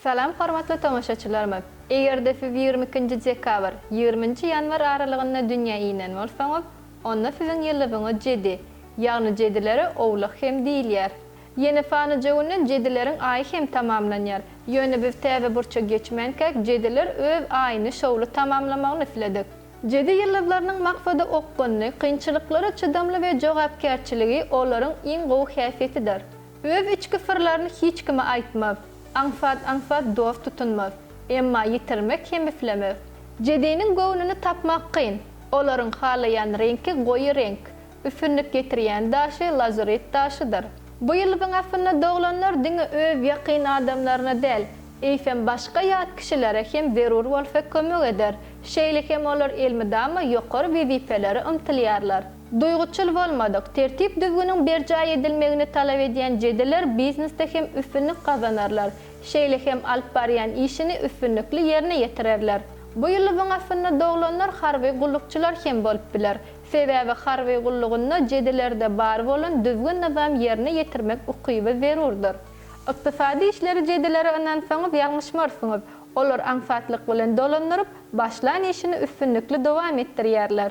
Salam hormatly tomaşaçylarymyz! Eger-de siz 22 nji dekabr, 20 nji ýanwar aralygynda dünýä inen bolsaňyz, onda siziň ýyldyzyňyz jedi, ýagny jedilere owlak hem diýilýär. Ýene sanyja günden jedileriň aýy hem tamamlanýar. Ýöne biz täze burça geçmänkäk jediler öz aýyny şowly tamamlamagyny isledik. Jedi ýyldyzlarynyň maksady okgunly, kynçylyklara çydamly we jogapkärçiligi olaryň iň gowy häsiýetidir. Öz içki syrlaryny hiç kime aýtmaz. Aňsat-aňsat dost tutunmaz. Emma ýitirmek hem islemez. Jediniň göwnüni tapmak kyn. Olaryň halaýan reňki goýy reňk. Üstünlik getirýän daşy lazurit daşydyr. Bu ýyldyzyň astynda doglanlar diňe öz ýakyn adamlaryna däl, eýsem başga ýat kişilere hem zerur bolsa kömek eder. Şeýle hem olar elmydama ýokary wezipelere ymtylýarlar. Duýguçyl bolmadyk, tertip-düzgüniň berjaý edilmegini talap edýän jediler biznesde hem üstünlik gazanarlar. Şeýle hem alyp barýan işini üstünlikli ýerine ýetirerler. Bu ýyldyzyň astynda doglanlar harby gullukçylar hem bolup biler. Sebäbi harby gullugynda jedilerde bar bolan düzgün-nyzam ýerine ýetirmek ukyby zerurdyr. Ykdysady işleri jedilere ynansaňyz ýalňyşmarsyňyz. Olar aňsatlyk bilen dolandyryp, başlan işini üstünlikli dowam etdirýärler.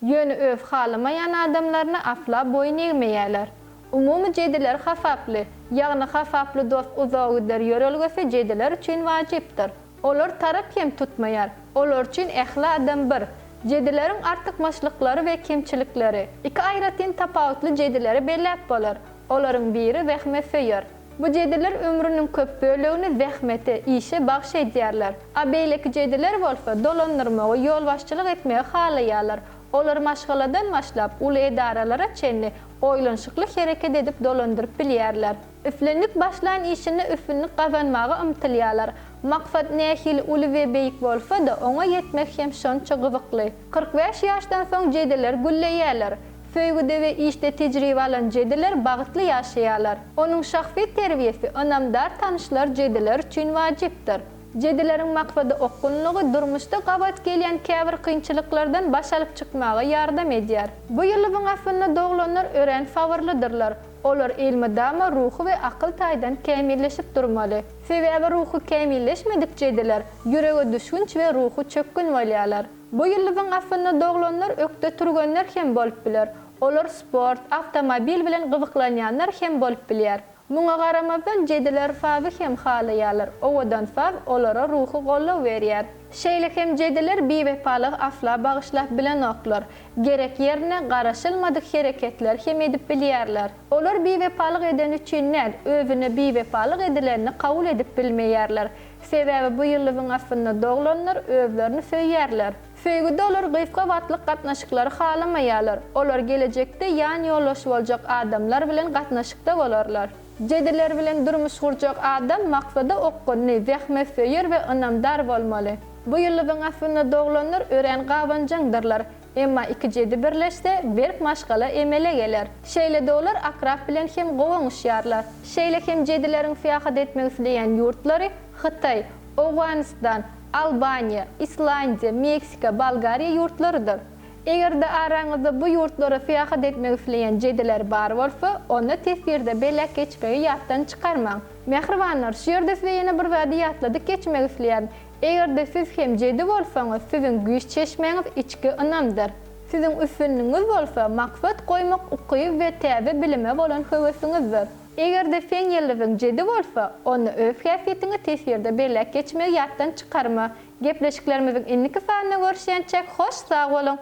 Ýöne öz halamaýan adamlaryna asla boýun egmeýärler. Umumy jediler hasaply, ýagny hasaply dost uzaga gider ýörelgesi jediler üçin wajypdyr. Olar tarap hem tutmaýar. Olar üçin ähli adam bir. Jedileriň artykmaçlyklary we kemçilikleri. Iki aýratyn tapawutly jedileri belläp bolar. Olaryň biri zähmetsöýer. Bu jediler ömrüniň köp bölegini zähmete, işe bagş edýärler. A beýleki jediler bolsa dolandyrmagy, ýolbaşçylyk etmegi halaýarlar. Olar maşgaladan başlap, uly edaralara çenli oýlanyşykly hereket edip dolandyryp bilýärler. Islendik başlan işinde üstünlik gazanmaga ymtylýarlar. Maksat nähili uly we beýik bolsa-da, oňa ýetmek hem şonça gyzykly. 45 ýaşdan soň jediler gülleýärler. Söýgüde we işde tejribe alan jediler bagtly ýaşaýarlar. Onuň şahsy terbiýesi, ynamdar tanyşlar jediler üçin wajypdyr. Jedileriň maksady okgunlygy durmuşda gabat gelýän käbir kynçylyklardan baş alyp çykmaga ýardam edýär. Bu ýyldyzyň astynda doglanlar örän sabyrlydyrlar. Olar elmydama ruhy we akyl taýdan kämilleşip durmaly. Sebäbi ruhy kämilleşmedik jediler ýürege düşgünç we ruhy çökgün bolýarlar. Bu ýyldyzyň astynda doglanlar ökde türgenler hem bolup biler. Olar sport, awtomobil bilen gyzyklanýanlar hem bolup bilýär. Muňa garamazdan jediler sazy hem halaýarlar, owadan saz olara ruhy goldaw berýär. Şeýle hem jediler biwepalygy asla bagyşlap bilenoklar. Gerek ýerine garaşylmadyk hereketler hem edip bilýärler. Olar biwepalyk edeni üçin däl, özüne biwepalyk edilenini kabul edip bilmeýärler. Sebäbi bu ýyldyzyň astynda doglanlar özlerini söýýärler. Söýgüde olar gysga wagtlyk gatnaşyklary halamaýarlar. Olar gelejekde ýan ýoldaş boljak adamlar bilen gatnaşykda bolarlar. Jediler bilen durmuş gurjak adam maksada okgunly, zähmetsöýer we ynamdar bolmaly. Bu ýyldyzyň astynda doglanlar örän gabanjaňdyrlar. Emma iki jedi birleşse, berk maşgala emele geler. Şeýle-de olar akrap bilen hem gowy oňuşýarlar. Şeýle hem jedileriň syýahat etmek isleýän ýurtlary Hytaý, Owganystan, Albaniýa, Islandiýa, Meksika, Bolgariýa ýurtlarydyr. Eger-de araňyzda bu ýurtlara syýahat etmek isleýän jediler bar bolsa, onda teswirde belläp geçmegi ýatdan çykarmaň. Mähribanlar, şu ýerde size ýene bir zady ýatladyp geçmek isleýärin. Eger-de siz hem jedi bolsaňyz, siziň güýç çeşmäňiz içki ynamdyr. Siziň üstünligiňiz bolsa, maksat goýmak ukyby we täze bilime bolan höwesiňizdir. Eger-de seň ýyldyzyň jedi bolsa, onda öz häsiýetiňi teswirde belläp geçmegi ýatdan çykarma. Gepleşiklerimiziň indiki sanynda görüşýänçäk hoş sag boluň!